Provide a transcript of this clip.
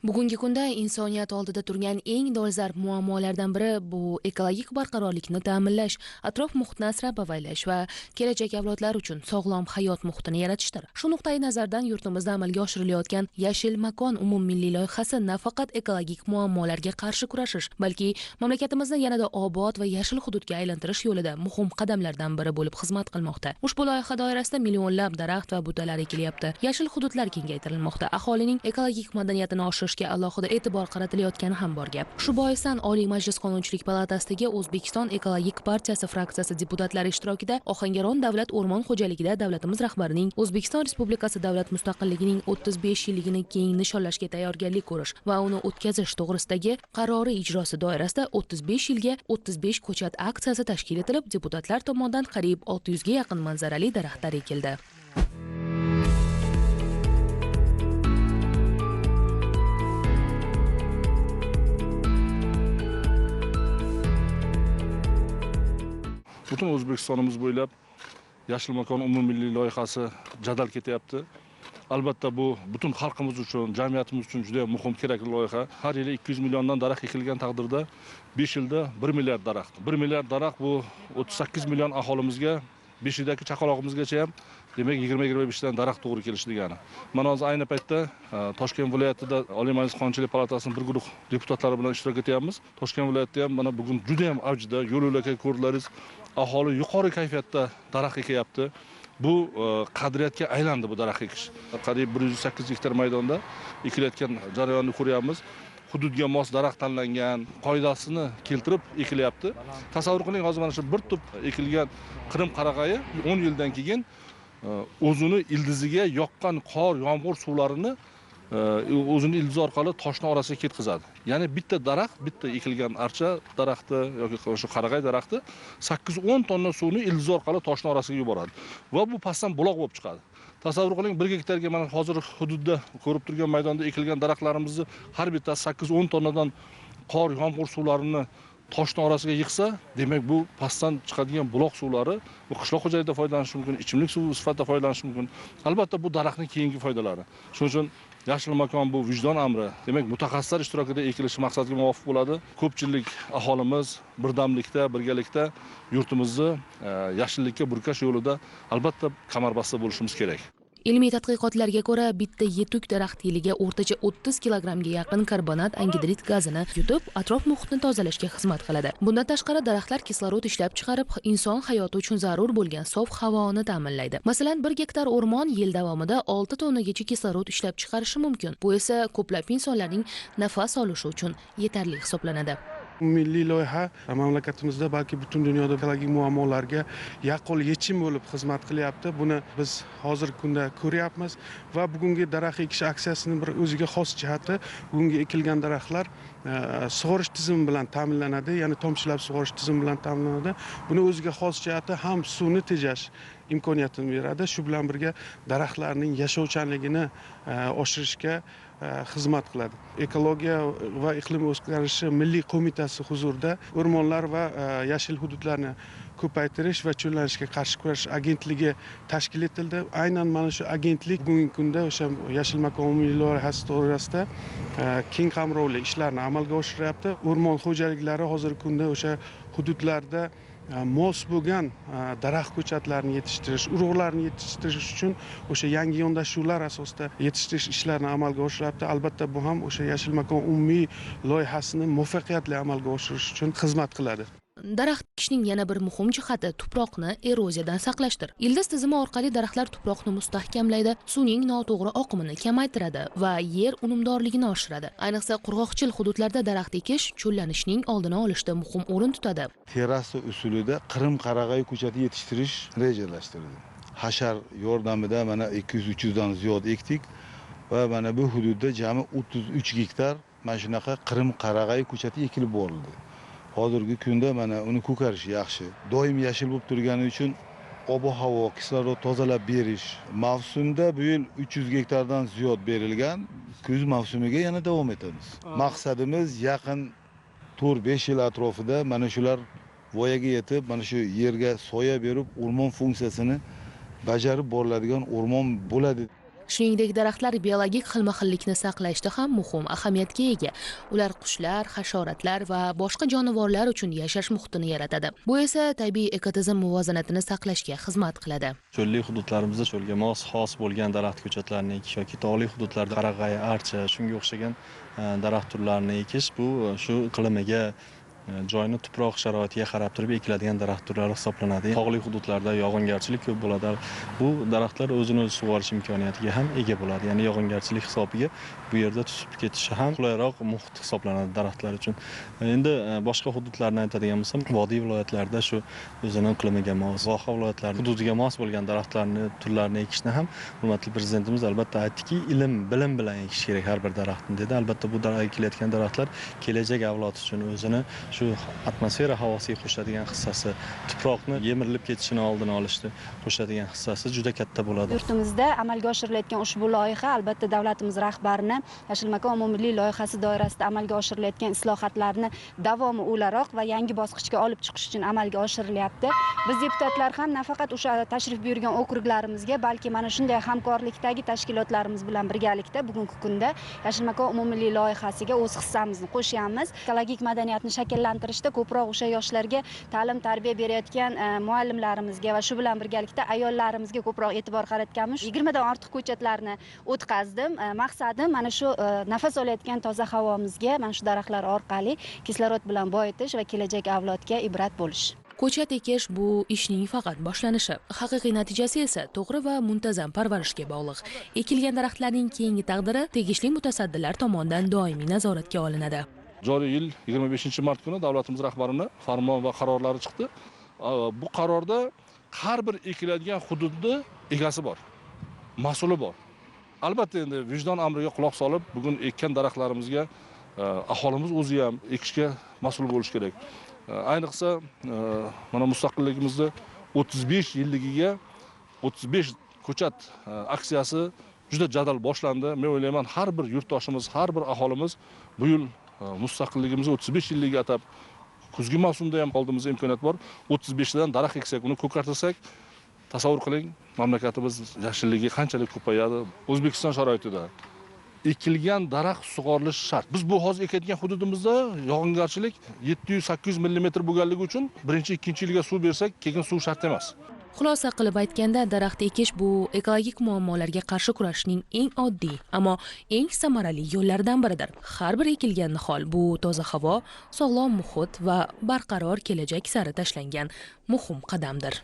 Bugungi kunda insoniyat oldida turgan eng dolzarb muammolardan biri bu ekologik barqarorlikni ta'minlash, atrof muhitni asrab avaylash va kelajak avlodlar uchun sog'lom hayot muhitini yaratishdir. Shu nuqtai nazardan yurtimizda amalga oshirilayotgan Yashil makon umummilliy loyihasi nafaqat ekologik muammolarga qarshi kurashish, balki mamlakatimizni yanada obod va yashil hududga aylantirish yo'lida muhim qadamlardan biri bo'lib xizmat qilmoqda. Ushbu loyiha doirasida millionlab daraxt va butalar ekilyapti, yashil hududlar kengaytirilmoqda, aholining ekologik madaniyatini oshirish alohida e'tibor qaratilayotgani ham bor gap. Shu boisdan Oliy Majlis Qonunchilik palatasidagi O'zbekiston Ekologik partiyasi fraksiyasi deputatlari ishtirokida Ohangaron davlat o'rmon xo'jaligida davlatimiz rahbarining O'zbekiston Respublikasi davlat mustaqilligining 35 yilligini keng nishonlashga tayyorgarlik ko'rish va uni o'tkazish to'g'risidagi qarori ijrosi doirasida 35 yilga 35 ko'chat aksiyasi tashkil etilib, deputatlar tomonidan qariyb 600 ga yaqin manzarali daraxtlar ekildi. Butun O'zbekistonimiz bo'ylab Yashil makon umummilliy loyihasi jadal ketyapti. Albatta bu butun xalqimiz uchun, jamiyatimiz uchun juda muhim, kerakli loyiha. Har yili 200 milliondan daraxt ekilgan taqdirda 5 yilda 1 milliard daraxt. 1 milliard daraxt bu 38 million aholimizga, 5 yildagi chaqalog'imizgacha ham demak 20-25 dan daraxt to'g'ri kelishi degani. Mana hozir ayni paytda Toshkent viloyatida Oliy Majlis Qonunchilik palatasining bir guruh deputatlari bilan ishtirok etyapmiz. Toshkent viloyatida ham mana bugun juda ham avjida, yo'l yo'lakay ko'rdilaringiz, aholi yuqori kayfiyatda daraxt ekyapti. Bu qadriyatga aylandi bu daraxt ekish. Qariyb 108 gektar maydonda ekilayotgan jarayonni ko'ryapmiz. Hududga mos daraxt tanlangan, qoidasini keltirib ekilyapti. Tasavvur qiling, hozir mana shu bir tup ekilgan Qrim qarag'ayi 10 yildan keyin o'zini ildiziga yoqqan qor, yomg'ir suvlarini o'zini ildizi orqali toshni orasiga ketkazadi. Ya'ni bitta daraxt, bitta ekilgan archa daraxti yoki shu qarag'ay daraxti 8-10 tonna suvni ildizi orqali toshni orasiga yuboradi va bu pastdan buloq bo'lib chiqadi. Tasavvur qiling, 1 gektarga mana hozir hududda ko'rib turgan maydonda ekilgan daraxtlarimizni har bittasi 8-10 tonnadan qor, yomg'ir suvlarini toshni orasiga yig'sa, demak bu pastdan chiqadigan buloq suvlari bu qishloq xo'jaligida foydalanish mumkin, ichimlik suvi sifatida foydalanish mumkin. Albatta bu daraxtning keyingi foydalari. Shuning uchun Yashil makon bu vijdon amri. Demak, mutaxassislar ishtirokida ekilishi maqsadga muvofiq bo'ladi. Ko'pchilik aholimiz birdamlikda, birgalikda yurtimizni yashillikka burkash yo'lida albatta kamarbasta bo'lishimiz kerak. Ilmiy tadqiqotlarga ko'ra, bitta yetuk daraxt yiliga o'rtacha 30 kilogrammga yaqin karbonat angidrid gazini yutib, atrof muhitni tozalashga xizmat qiladi. Bundan tashqari, daraxtlar kislorod ishlab chiqarib, inson hayoti uchun zarur bo'lgan sof havoni ta'minlaydi. Masalan, 1 gektar o'rmon yil davomida 6 tonnagacha kislorod ishlab chiqarishi mumkin. Bu esa ko'plab insonlarning nafas olishi uchun yetarli hisoblanadi. Milliy loyiha mamlakatimizda, balki butun dunyoda ekologik muammolarga yaqqol yechim bo'lib xizmat qilyapti. Buni biz hozirgi kunda ko'ryapmiz va bugungi daraxt ekish aksiyasining bir o'ziga xos jihati, bugungi ekilgan daraxtlar sug'orish tizimi bilan ta'minlanadi, ya'ni tomchilab sug'orish tizimi bilan ta'minlanadi. Buni o'ziga xos jihati ham suvni tejash imkoniyatini beradi, shu bilan birga daraxtlarning yashovchanligini oshirishga xizmat qiladi. Ekologiya va iqlim o'zgarishi milliy qo'mitasi huzurida o'rmonlar va yashil hududlarni ko'paytirish va cho'llanishga qarshi kurashish agentligi tashkil etildi. Aynan mana shu agentlik bugungi kunda o'sha Yashil makon umumiy loyihasi to'g'risida keng qamrovli ishlarni amalga oshiryapti. O'rmon xo'jaliklari hozirgi kunda o'sha hududlarda mos bo'lgan daraxt ko'chatlarini yetishtirish, urug'larni yetishtirish uchun o'sha yangi yondashuvlar asosida yetishtirish ishlarini amalga oshiryapti. Albatta bu ham o'sha Yashil makon umumiy loyihasini muvaffaqiyatli amalga oshirish uchun xizmat qiladi. Daraxt ekishning yana bir muhim jihati tuproqni eroziyadan saqlashdir. Ildiz tizimi orqali daraxtlar tuproqni mustahkamlaydi, suvning noto'g'ri oqimini kamaytiradi va yer unumdorligini oshiradi. Ayniqsa qurg'oqchil hududlarda daraxt ekish cho'llanishning oldini olishda muhim o'rin tutadi. Terrasa usulida Qrim qarag'ay ko'chati yetishtirish rejalashtirildi. Hashar yordamida mana 200-300 dan ziyod ekdik va mana bu hududda jami 33 gektar mana shunaqa Qrim qarag'ay ko'chati ekilib borildi. Hozirgi kunda mana uni ko'karishi yaxshi. Doim yashil bo'lib turgani uchun ob-havo, kislorod tozalab berish. Mavsumda bu yil 300 gektardan ziyod berilgan. Kuz mavsumiga yana davom etamiz. Maqsadimiz yaqin 4-5 yil atrofida mana shular voyaga yetib, mana shu yerga soya berib, o'rmon funksiyasini bajarib boriladigan o'rmon bo'ladi. Shuningdek, daraxtlar biologik xilma-xillikni saqlashda ham muhim ahamiyatga ega. Ular qushlar, hasharotlar va boshqa jonivorlar uchun yashash muhitini yaratadi. Bu esa tabiiy ekotizim muvozanatini saqlashga xizmat qiladi. Cho'lli hududlarimizda cho'lga mos xos bo'lgan daraxt ko'chatlarini ekish yoki tog'li hududlarda qarag'ay, archa, shunga o'xshagan daraxt turlarini ekish bu shu iqlimiga, joyni tuproq sharoitiga qarab turib ekiladigan daraxt turlari hisoblanadi. Tog'li hududlarda yog'ingarchilik ko'p bo'ladi. Bu daraxtlar o'zini o'zi sug'orish imkoniyatiga ham ega bo'ladi. Ya'ni yog'ingarchilik hisobiga bu yerda tutib ketishi ham qulayroq muhit hisoblanadi daraxtlar uchun. Endi boshqa hududlarni aytadigan bo'lsam, vodiy viloyatlarida shu o'zini iqlimiga mos, voha viloyatlari hududiga mos bo'lgan daraxtlarni turlarini ekishni ham hurmatli prezidentimiz albatta aytdiki, ilm, bilim bilan ekish kerak har bir daraxtni dedi. Albatta bu ekilayotgan daraxtlar kelajak avlod uchun o'zini shu atmosfera havosiga qo'shadigan hissasi, tuproqni yemirilib ketishini oldini olishni qo'shadigan hissasi juda katta bo'ladi. Yurtimizda amalga oshirilayotgan ushbu loyiha albatta davlatimiz rahbarini Yashil makon umummilliy loyihasi doirasida amalga oshirilayotgan islohotlarni davomi o'laroq va yangi bosqichga olib chiqish uchun amalga oshirilyapti. Biz deputatlar ham nafaqat o'sha tashrif buyurgan okruglarimizga, balki mana shunday hamkorlikdagi tashkilotlarimiz bilan birgalikda bugungi kunda Yashil makon umummilliy loyihasiga o'z hissamizni qo'shyapmiz. Ekologik madaniyatni shakllantirishda ko'proq o'sha yoshlarga ta'lim tarbiya berayotgan muallimlarimizga va shu bilan birgalikda ayollarimizga ko'proq e'tibor qaratganmiz. 20 dan ortiq ko'chatlarni o'tkazdim. Maqsadim mana shu nafas olayotgan toza havomizga mana shu daraxtlar orqali kislorod bilan boyitish va kelajak avlodga ibrat bo'lish. Ko'chat ekish bu ishning faqat boshlanishi. Haqiqiy natijasi esa to'g'ri va muntazam parvarishga bog'liq. Ekilgan daraxtlarning keyingi taqdiri tegishli mutasaddilar tomonidan doimiy nazoratga olinadi. Joriy yil 25-mart kuni davlatimiz rahbarini farmon va qarorlari chiqdi. Bu qarorda har bir ekiladigan hududni egasi bor, mas'uli bor. Albatta endi vijdon amriga quloq solib, bugun ekkan daraxtlarimizga aholimiz o'zi ham ekishga mas'ul bo'lish kerak. Ayniqsa mana mustaqilligimizni 35 yilligiga 35 ko'chat aksiyasi juda jadal boshlandi. Men o'ylayman, har bir yurtdoshimiz, har bir aholimiz bu yil mustaqilligimizni 35 yilligiga atab kuzgi mavsumda ham oldimizda imkoniyat bor. 35 dan daraxt eksak, uni ko'kartirsak, tasavvur qiling, mamlakatimiz yashilligi qanchalik ko'payadi. O'zbekiston sharoitida ekilgan daraxt sug'orilishi shart. Biz bu hozir ekayotgan hududimizda yog'ingarchilik 700-800 mm bo'lganligi uchun birinchi, ikkinchi yilga suv bersak, keyin suv shart emas. Xulosa qilib aytganda, daraxt ekish bu ekologik muammolarga qarshi kurashning eng oddiy, ammo eng samarali yo'llaridan biridir. Har bir ekilgan nihol bu toza havo, sog'lom muhit va barqaror kelajak sari tashlangan muhim qadamdir.